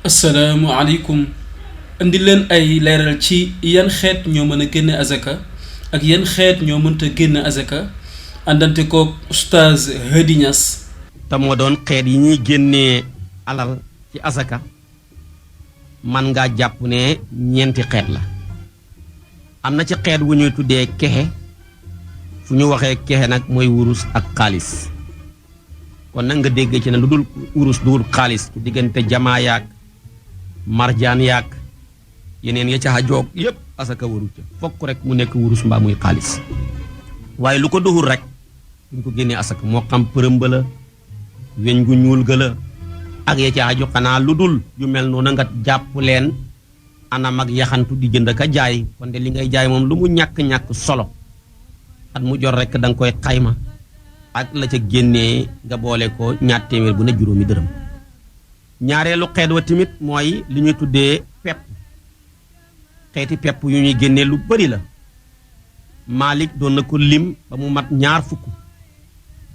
asalaamualeykum indi leen ay leeral ci yan xeet ñoo mën a génne azaka ak yan xeet ñoo mënta génne azaka àndante koog oustaz Hady Niass te moo doon xeet yi ñuy génnee alal ci azaka man ngaa jàpp ne ñeenti xeet la. am na ci xeet wu ñuy tuddee kexe fu ñu waxee kexe nag mooy wurus ak xaalis kon nag nga dégg ci ne lu dul wurus dugul xaalis ci diggante jamaa yaag marjaan yaag yeneen ya ca xajoog yépp asaka waru ca fokk rek mu nekk wurus mbaa muy xaalis waaye lu ko duxul rek duñ ko génnee asaka moo xam përëmba la weñ gu ñuul ga la ak ya ca xaju xanaa lu dul yu mel noonu nga jàpp leen anam ak yaxantu di jënd ka jaay kon de li ngay jaay moom lu mu ñàkk-ñàkk solo at mu jot rek da nga koy xayma ak la ca génnee nga boole ko ñaar téeméer bu ne juróomi dërëm. ñaareelu xeet wa tamit mooy li ñuy tuddee pepp xeeti pepp yu ñuy génnee lu bari la Malik doon na ko lim ba mu mat ñaar fukk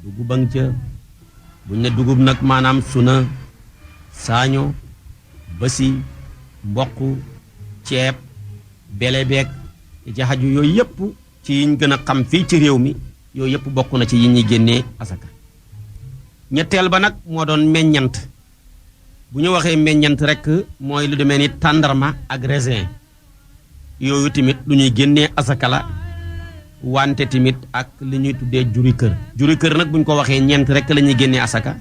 dugub a ngi ca buñ ne dugub nag maanaam suna saaño basi mboq ceeb belebeeg ci xaju yooyu yëpp ci yiñ gën a xam fii ci réew mi yooyu yëpp bokk na ci yi ñuy génnee asaka. ñetteel ba nag moo doon meññant bu ñu waxee meññant rek mooy lu demee ni tàndarma ak raisin yooyu tamit lu ñuy génnee asaka la wante tamit ak li ñuy tuddee juri kër nag bu ñu ko waxee ñeent rek la ñuy génnee asaka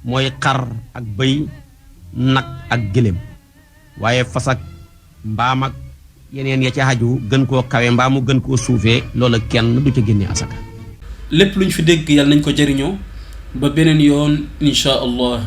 mooy xar ak bëy nag ak gëléem waaye fas ak mbaam ak yeneen ya ca xaju gën koo kawe mbaa mu gën koo suufee loola kenn du ca génnee asaka. lépp luñ fi dégg yàlla nañ ko jëriñoo ba beneen yoon incha allah.